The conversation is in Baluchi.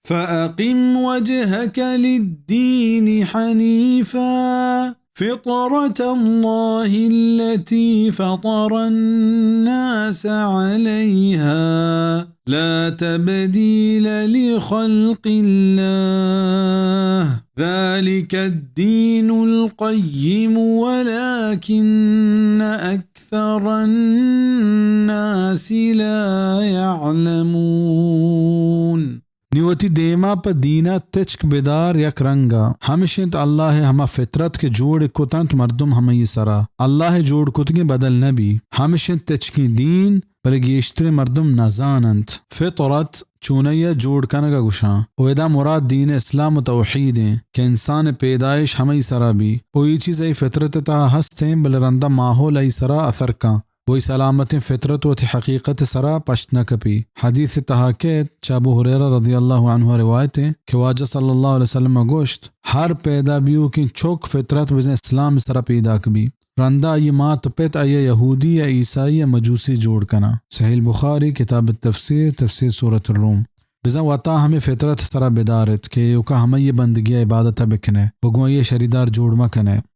فأقم وجهك للدين حنيفا فطرة الله التي فطر الناس عليها لا تبديل لخلق الله ذلك الدين القيم ولكن أكثر الناس لا يعلمون. نی وتی دیما پہ دینا تچک بدار یک رنگا۔ ہمش انت اللہ ء ہما فطرت کہ جوڑ کت انت مردم ہمئی سرا۔ اللہ ء جوڑ کتگیں بدل نہ بی۔ ہمش انت تچکیں دین، بلے گیشتریں مردم نہ زان انت۔ فطرت چونئی ء جوڑ کنگ ء گوشاں۔ و ادا مراد دین اسلام و توحید ایں کہ انسان ء پیدائش ہمئی سرا بی۔ و ای چیز ای فطرت ء تہا ہست ایں، بلے رندا ماحول ای سرا اثر کن۔ وہی سلامتیں فطرت وتی حقیقت ء سرا پشت نہ کپی۔ حدیث ء تہا کیت، چہ ابو ہریرہ رضی اللہ عنہ ء روایت ایں کہ واجہ صلی اللہ علیہ وسلم ء گوشت، ہر پیدا بیوکیں چک فطرت بزاں اسلام ء سرا پیداک بی۔ رندا آئی مات و پت آئی یہودی یا عیسائی یا مجوسی جوڑ کناں۔ صحیح البخاری، کتاب التفسیر، تفسیر سورۃ الروم۔ بزاں وتا ہمے فطرت ء سرا بدار ات کہ ایوکا ہمئی بندگی ء عبادت ء بکن ئے و گوں آئی ء شریدار جوڑ مہ کن ئے۔